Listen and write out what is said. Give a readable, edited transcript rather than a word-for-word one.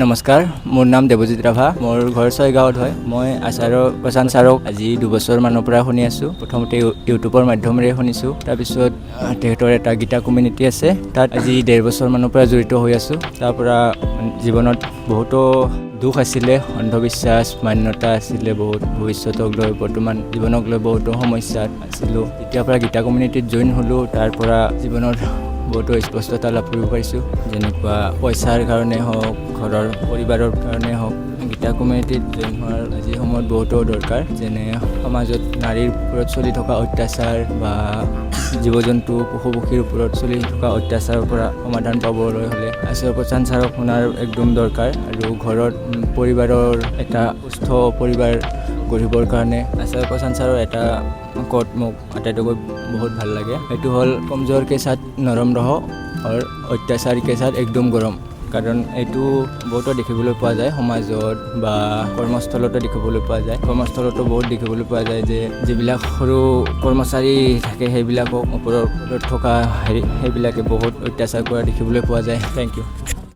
নমস্কাৰ, মোৰ নাম দেৱজিৎ ৰাভা। মোৰ ঘৰ ছয়গাঁৱত হয়। মই আচাৰ্য প্ৰশান্ত ছাৰক আজি 2 বছৰমানৰ পৰা শুনি আছোঁ। প্ৰথমতে ইউটিউবৰ মাধ্যমেৰে শুনিছোঁ। তাৰপিছত তেখেতৰ এটা গীতা কমিউনিটি আছে, তাত আজি ডেৰ বছৰমানৰ পৰা জড়িত হৈ আছোঁ। তাৰ পৰা জীৱনত বহুতো দুখ আছিলে, অন্ধবিশ্বাস, মান্যতা আছিলে বহুত। ভৱিষ্যতক লৈ, বৰ্তমান জীৱনক লৈ বহুতো সমস্যাত আছিলোঁ। যেতিয়াৰ পৰা গীতা কমিউনিটিত জইন হ'লোঁ, তাৰ পৰা জীৱনত বহুতো স্পষ্টতা লাভ কৰিব পাৰিছোঁ। যেনেকুৱা পইচাৰ কাৰণে হওক, ঘৰৰ পৰিবাৰৰ কাৰণে হওক, গীতা কমিউনিটিত জইন হোৱাৰ আজিৰ সময়ত বহুতো দৰকাৰ। যেনে সমাজত নাৰীৰ ওপৰত চলি থকা অত্যাচাৰ বা জীৱ জন্তু, পশু পক্ষীৰ ওপৰত চলি থকা অত্যাচাৰৰ পৰা সমাধান পাবলৈ হ'লে আচাৰ্য প্ৰশান্ত ছাৰক শুনাৰ একদম দৰকাৰ। আৰু ঘৰত পৰিবাৰৰ এটা সুস্থ পৰিবাৰ গঢ়িবৰ কাৰণে আচাৰ্য প্ৰশান্ত ছাৰৰ এটা কোট মোক আটাইতকৈ বহুত ভাল লাগে। সেইটো হ'ল, "कमज़ोर के साथ नरम रहो और अत्याचार के साथ एकदम गरम"। কাৰণ এইটো বহুতো দেখিবলৈ পোৱা যায় সমাজত বা কৰ্মস্থলতো দেখিবলৈ পোৱা যায়। কৰ্মস্থলতো বহুত দেখিবলৈ পোৱা যায় যে যিবিলাক সৰু কৰ্মচাৰী থাকে, সেইবিলাকক ওপৰৰ পদত থকা হেৰি সেইবিলাকে বহুত অত্যাচাৰ কৰা দেখিবলৈ পোৱা যায়। Thank U.